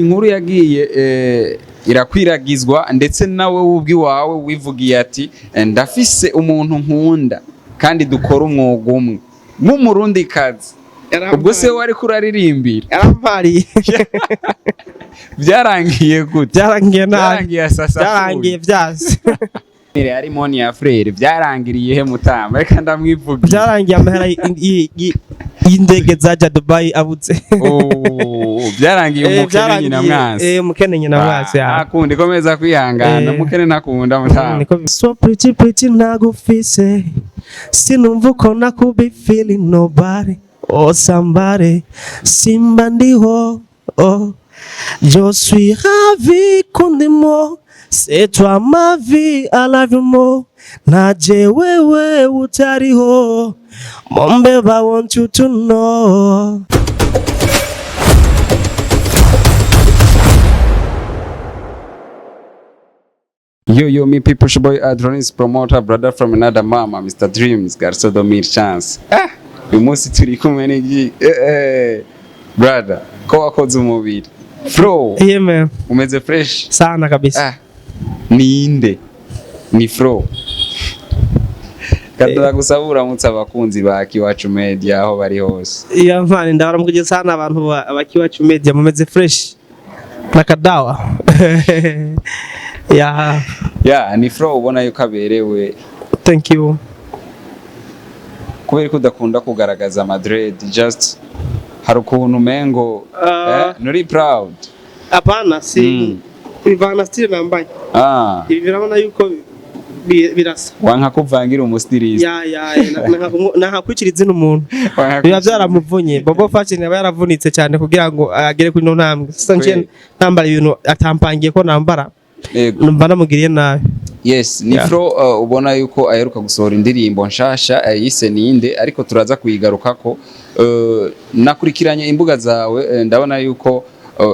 Inkuru yagiye irakwiragizwa, ndetse nawe ubwiwawe wivugiye ati: "Ndafise umuntu nkunda kandi dukora umwuga umwe nk'umurundi kazi." Ubwo se wari kuraririmbira? Yarampariye. Byarangiye gute? Byarangiye nabi. Byarangiye sasa. Byarangiye byase. Ari moni ya frère, byarangiriye he mutamba? Reka ndamwivugira. Byarangiye amahera y'indege zaja Dubai abuze. Oh, byarangiye. Umukene nyina mwansi. Eh, umukene nyina mwansi, ya. Akundi komeza kwihangana. Umukene ntakunda mutamba. Niko so pretty pretty ntagufise, sinumva uko nakubi feeling nobody, oh somebody, simba ndiho, oh je suis ravi kundimo, c'est toi ma vie, I love you more, naje wewe utariho mombe, I want you to know. Yo, yo, me people, your boy Adronis promoter, brother from another mama, Mr. Dreams, Garso Domir Chance. Ah, uyu munsi turi kumwe n'igi brother, ko wakoze umubiri. Fro, Yeah man. Umeze fresh? Sana kabisa. Ah, ninde? Ni Fro. Kadura gusaba uramutse abakunzi ba Kiwacu Media aho bari hose. Yeah man, ndabaramukije sana abantu abakiwacu media, mumeze fresh na kadawa ya. Yeah, ni Fro ubona yuko aberewe. Thank you. Kubera ko udakunda kugaragaza Madrid, just hari ukuntu umengo nuri proud. Hapana, si bivana style nambaye. Ibi birabona yuko birasa. Wanka kuvangira umustyliste. Ya, nakakwicira izina umuntu biba byaramuvunye. Bobo Fashion aba yaravunitse cyane kugira ngo agere kuri no ntambwe. Sasa nje nambara ibintu atampangiye ko nambara, numva namugiriye nabi. Yes, ni Fro, ubona yuko aheruka gusohora indirimbo nshasha yise Ninde, ariko turaza kuyigarukako. Nakurikiranye imbuga zawe, ndabona yuko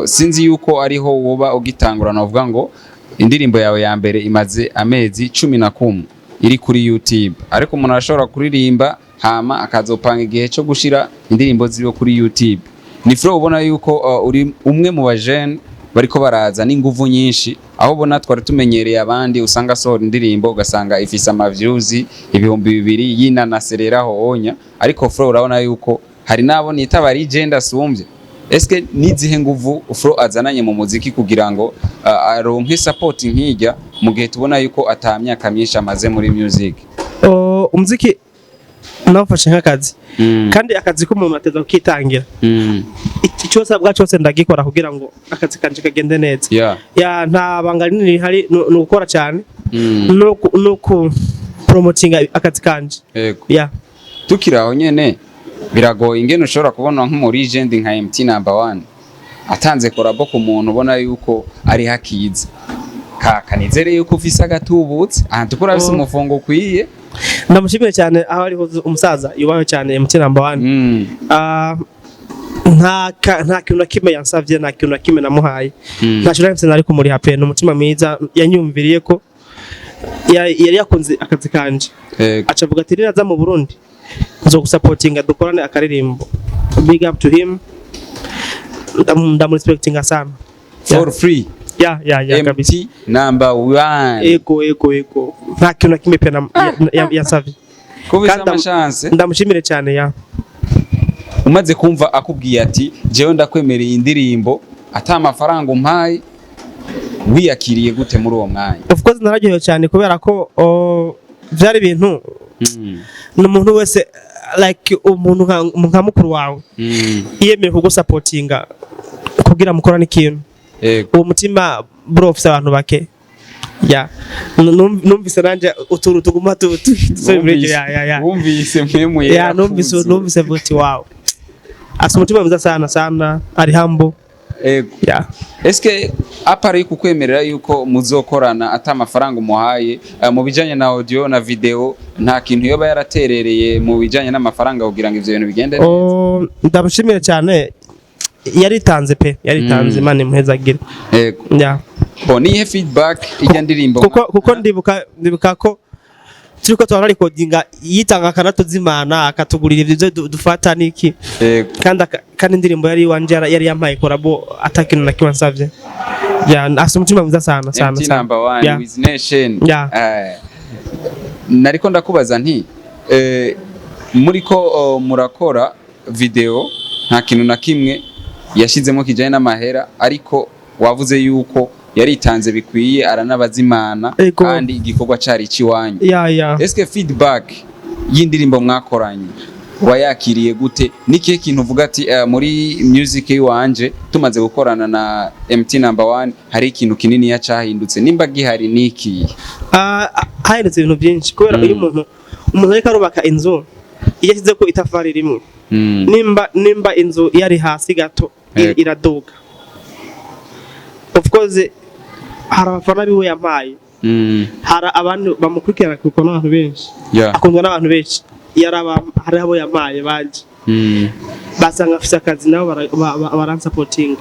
sinzi yuko ariho woba ugitangura, navuga ngo indirimbo yawe ya mbere imaze amezi 11 iri kuri YouTube, ariko umuntu arashobora kuririmba hama akazopanga igihe cyo gushira indirimbo ziwe kuri YouTube. Ni Fro ubona yuko uri umwe mu bajene bariko baraza n'inguvu nyinshi, aho ubona twari tumenyereye abandi usanga asohora indirimbo ugasanga ifise ama views 2000 yinanasereraho onya, ariko Fro urabona yuko hari n'abo nita ba legend asumbye. Eske nizihe nguvu Fro azananye mu muziki kugira ngo aronke support nkijya, mu gihe tubona yuko ata myaka myinshi amaze muri music? Oh, umuziki nawufashe nk'akazi, kandi akazi k'umuntu ateza kukitangira. Icyo asabwa cyose ndagikora kugira ngo akazi kanje kagende neza. Ya, nta banga rinini rihari, ni ugukora cyane no ku promotinga akazi kanje. Ya. Tukiri aho nyene, biragoye ingene ushobora kubona nk'umu legend nka MT number one atanze collabo ku muntu ubona yuko ari hakiza kaka. Nizere yuko ufise agatubutse ahantu ko urafise umufungo ukwiye. Ndamushimiye cyane aho ariho, umusaza yubahwe cyane, MT number one. Ah, nta kintu na kimwe yansavye, nta kintu na kimwe namuhaye. Nta kintu na kimwe nari kumuriha pe. Ni umutima mwiza, yanyumviriye ko yari yakunze akazi kanje, aca avuga ati: "Ninaza mu Burundi nzogusapotinga dukorane akaririmbo." Big up to him. Ndamurespectinga sana. For free? Ya, kabisa. MT number one. Ego, nta kintu na kimwe pe yansavye. Kubisa Kandi amashance. Ndamushimire cyane, ya. Umaze kumva akubwiye ati: "Jewe ndakwemereye indirimbo ata amafaranga umpaye", wiyakiriye gute muri uwo mwanya? Of course nararyohewe cyane, kubera ko byari ibintu ni umuntu wese, like umuntu nka mukuru wawe yemeye kugusapotinga kugira mukorane ikintu. Uwo mutima bro ufise abantu bake, ya. Numvise nanje utuntu tuguma ya. Wumvise mpemu? Ya, numvise vuti wow, asa umutima mwiza sana sana, ari humble. Ya. Eske à part yo kukwemerera yuko muzokorana ata amafaranga umuhaye, mu bijanye na audio na video, nta kintu yoba yaraterereye mu bijanye n'amafaranga kugira ngo ivyo bintu bigende neza? Oh, ndamushimire cyane, yaritanze pe, yaritanze. Imana imuhezagire. Ya. Bo nihe feedback ijya ndirimbo? Kuko ndibuka ko Turiko turarikodinga, yitanga akanatuzimana, akatugurira ivyo dufata niki. Kandi indirimbo yari iwanje, yari yampaye collabo atakintu na kimwe ansavye. Yeah, afise umutima mwiza sana sana MT sana. Number one with nation. Nariko ndakubaza nti muriko murakora video, nta kintu na kimwe yashizemo kijanye n'amahera, ariko wavuze yuko yaritanze bikwiye, aranabazimana kandi igikorwa cari iciwanyu. Eske feedback y'indirimbo mwakoranye wayakiriye gute? Nikihe kintu uvuga ati muri music yiwanje tumaze gukorana na MT Number one hari ikintu kinini yacahindutse? Nimba gihari, niki? Ah, hahindutse ibintu byinshi kubera iyo umuntu ariko arubaka inzu, iyo ashyize ko itafari rimwe, nimba inzu yari hasi gato, iraduga. Of course hari abafana biwe yampaye, hari abantu bamukurikirana kuko n'abantu benshi, akundwa n'abantu benshi. Hari abo yampaye baje basanga afise akazi, nabo baransapotinga.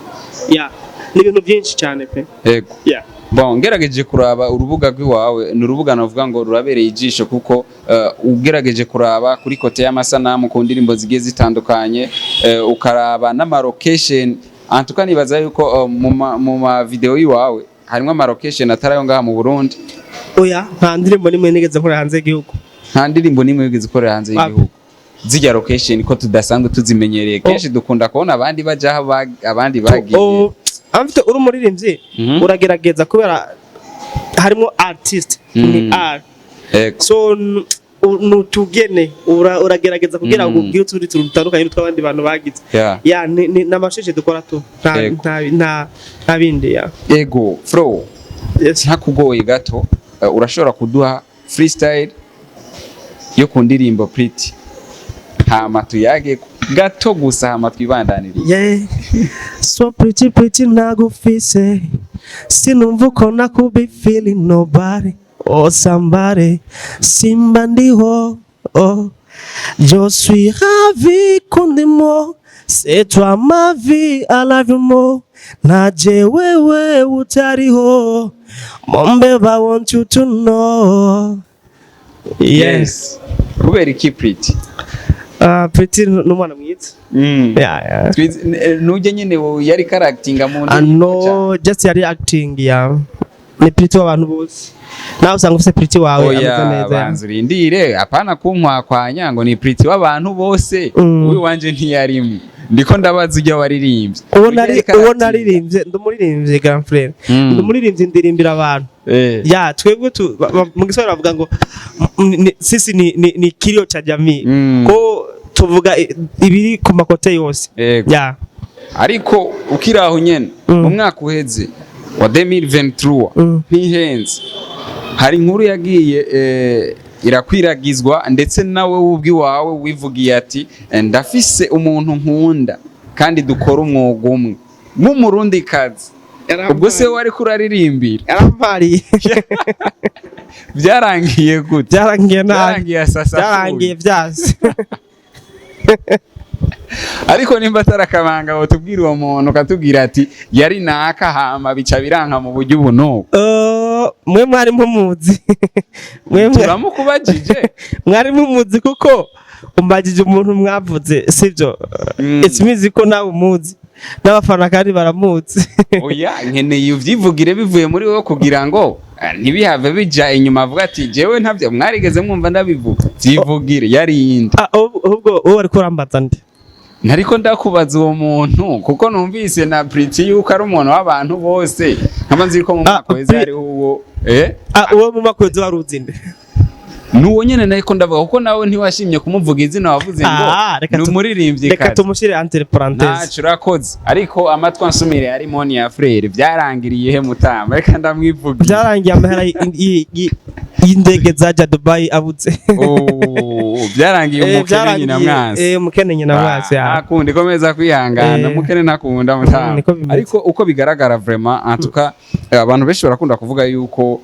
Yeah, ni ibintu byinshi cyane pe. Yeah. Bon, ngerageje kuraba urubuga rw'iwawe, ni urubuga navuga ngo rurabereye ijisho, kuko ugerageje kuraba kuri côté y'amasanamu ku ndirimbo zigiye zitandukanye, ukaraba n'ama location, antuka nibaza yuko mu ma video y'iwawe harimo ama location atari ayo ngaha mu Burundi. Oya, nta ndirimbo nimwe nigeze nkorera hanze y'igihugu. Nta ndirimbo nimwe wigeze ukorera hanze Wapi. y'igihugu? Zirya location ko tudasanzwe tuzimenyereye, kenshi dukunda kubona abandi baja aho abandi bagiye. Oh, amfite uri umuririmbyi, uragerageza kubera harimo artist, ni art. So nutugene uragerageza kugira ngo ubwire utundi tuntu dutandukanye n'utw'abandi bantu bagize. Ya, ni n'amashusho dukora tu, nta nta bindi ya. Ego Fro. Yes. Ntakugoye gato, urashobora kuduha freestyle yo ku ndirimbo Pretty, hama tuyage gato gusa, hama twibandaniriye? Yeah. So pretty, pretty, ntagufise sinumva uko nakubi feeling nobody, oh somebody, simba ndiho. Oh, je suis ravi kundimo, c'est toi ma vie, I love you more, naje wewe utariho. Mon babe, I want you to know. Yes. Kubera iki Pretty? Pretty ni umwana mwiza. Yeah. Nujye nyine wowe yari charactinga mu Ah, ndirimbo cyane. no, just yari acting. Ya, ni Pretty w'abantu bose. Nawe usanga ufise Pretty wawe ameze Oya, neza. banza urindire, apana kunkwakwanya ngo ni Pretty w'abantu bose. Uwiwanje ntiyarimo, ndiko ndabaza ujya waririmbye. Uwo Ujya nari yari uwo charactinga. naririmbye, ndumuririmbye, grand frère. Ndumuririmbye, ndirimbira abantu. Ya, twebwe mu Giswahili bavuga ngo sisi ni kilio cha jamii. Ko tuvuga ibiri ku ma côté yose. Ya. Ariko ukiri aho nyene, mu mwaka uheze wa 2023, ntihenze, hari inkuru yagiye irakwiragizwa, ndetse nawe wubwiwawe wivugiye ati ndafise umuntu nkunda kandi dukora umwuga umwe nk'umurundi kazi. Ubwo se wari kuraririmbira? Yarampariye. Byarangiye gute? Byarangiye nabi. Byarangiye asasa. Byarangiye byase. Ariko nimba atari akabanga, wotubwira uwo muntu, ukatubwira ati yari naka, hama bica biranka mu buryo ubu n'ubu. Mwe mwari mumuzi. Mwe Turamukubajije. mwari mumuzi, kuko umbagije umuntu mwavuze, sibyo? It means ko nawe umuzi n'abafana kandi baramuzi. Oya, nkeneye uvyivugire bivuye muri wowe kugira ngo ntibihave bija inyuma avuga ati jewe ntabyo mwarigeze mwumva ndabivuga. Vyivugire, yari iyindi. Ah, ahubwo wowe wariko urambaza nde? Ntariko ndakubaza uwo muntu, kuko numvise na Pretty yuko ari umuntu w'abantu bose, nkaba nzi ko mu mwaka weze hariho uwo Ah, uwo mu makwezi wari uzi nde? Nuwo nyene nariko ndavuga, kuko nawe ntiwashimye kumuvuga izina, wavuze ngo Ah, reka ni umuririmbyi reka kazi. tumushyire entre parenthèses. Ntaco, urakoze, ariko amatwi ansumire harimo ni ya frère. Byarangiriye he mutamba? Reka ndamwivugira. Byarangiye amahera y'indege zaja Dubai abuze. Oh, byarangiye umukene nyina mwansi. Umukene nyina mwansi, ya. Ntakundi, komeza kwihangana. Umukene ntakunda mutamba. Niko bimeze. Ariko uko bigaragara, vraiment, en tout cas abantu benshi barakunda kuvuga yuko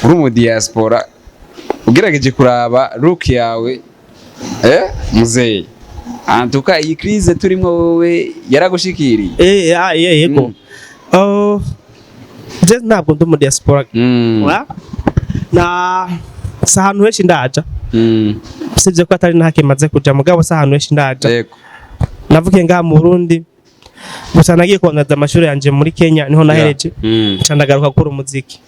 uri mu diaspora. Ugerageje kuraba look yawe, muzeyi, en tout cas iyi crise turimo wowe yaragushikiriye? Ah, yego. Oh, je ntabwo ndi mu diaspora. Wa? Na Si ahantu henshi ndaja, usibye ko atari nahake maze kuja, mugabo si ahantu henshi ndaja. Navukiye ngaha mu Burundi gusa, nagiye kuboneza amashuri yanje muri Kenya, niho nahereje, nca ndagaruka gukora umuziki.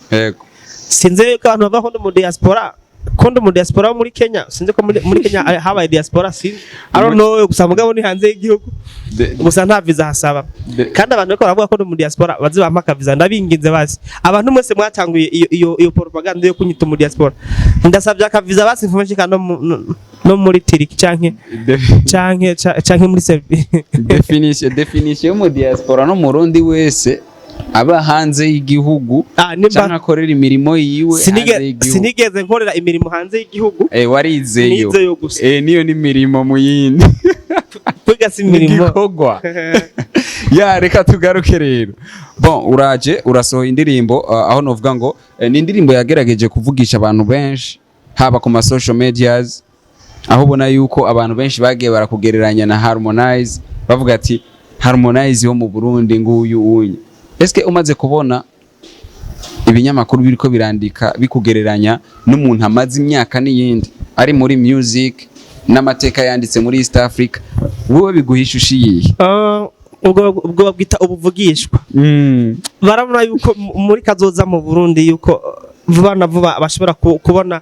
Sinzi ko abantu bavuga ko ndi mu diaspora, ko ndi mu diaspora wo muri Kenya. Sinzi ko muri Kenya habaye diaspora, sinzi, I don't know. Gusa mugabo ni hanze y'igihugu, gusa nta visa hasaba. Kandi abantu bariko baravuga ko ndi mu diaspora, baze bampa akaviza, ndabinginze. Basi abantu mwese mwatanguye iyo propaganda yo kunyita mu diaspora, ndasabye akaviza basi mfume nshika no muri Turkey canke muri Serbia. Definition yo mu diaspora no mu Rundi wese aba hanze y'igihugu Ah, nimba canke akorera imirimo yiwe hanze y'igihugu. Sinigeze nkorera imirimo hanze y'igihugu. Warizeyo. Nizeyo gusa. Niyo ni imirimo mu yindi. Kwiga si imirimo. Igikorwa ya. Reka tugaruke rero. Bon, uraje urasohoye indirimbo, aho novuga ngo ni indirimbo yagerageje kuvugisha abantu benshi, haba ku ma social medias, aho ubona yuko abantu benshi bagiye barakugereranya na Harmonize, bavuga ati Harmonize wo mu Burundi nguyu unye. Eske umaze kubona ibinyamakuru biriko birandika bikugereranya n'umuntu amaze imyaka n'iyindi ari muri music n'amateka yanditse muri East Africa, wowe biguha ishusho iyihe? Ah, ubwo babwita ubuvugishwa. Barabona yuko muri kazoza mu Burundi yuko vuba na vuba bashobora kubona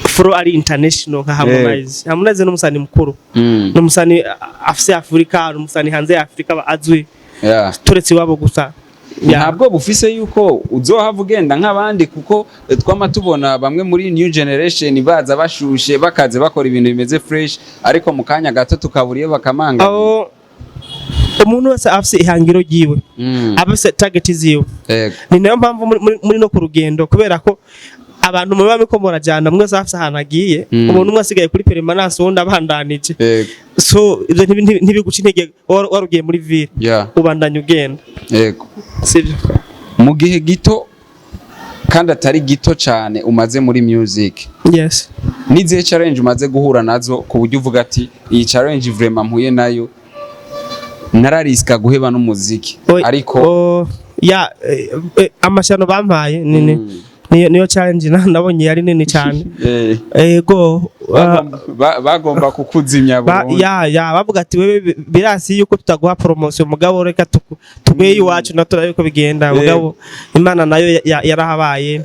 Flo ari international nka Harmonize. Harmonize ni umusani mukuru, ni umusani afise Afurika, ni umusani hanze ya Afurika azwi, turetse iwabo gusa. Ya. Ntabwo bufise yuko uzohava ugenda nk'abandi, kuko twama tubona bamwe muri new generation baza bashushe, bakaze bakora ibintu bimeze fresh, ariko mu kanya gato tukabura iyo bakamanga. Aho umuntu wese afise ihangiro ryiwe, aba afise target ziwe. Ni nayo mpamvu muri no ku rugendo, kubera ko abantu muba muriko murajana, mwese afise ahantu agiye. Umuntu umwe asigaye kuri permanence, uwundi abandanije. So ivyo ntibiguca intege. Warugiye muri ville, ubandanya ugenda. Sibyo? Mu gihe gito kandi atari gito cyane umaze muri music, n'izihe challenge umaze guhura nazo ku buryo uvuga ati iyi challenge vraiment mpuye nayo nararisika guheba n'umuziki? Ariko Oh, ya, amashano bampaye ni niyo challenge nabonye yari nini cyane. Ego. Bagomba kukuzimya burundu. Ya, bavuga ati wewe birasi yuko tutaguha promotion, mugabo reka tuguhe iwacu na turabe yuko bigenda. Mugabo Imana nayo yarahabaye.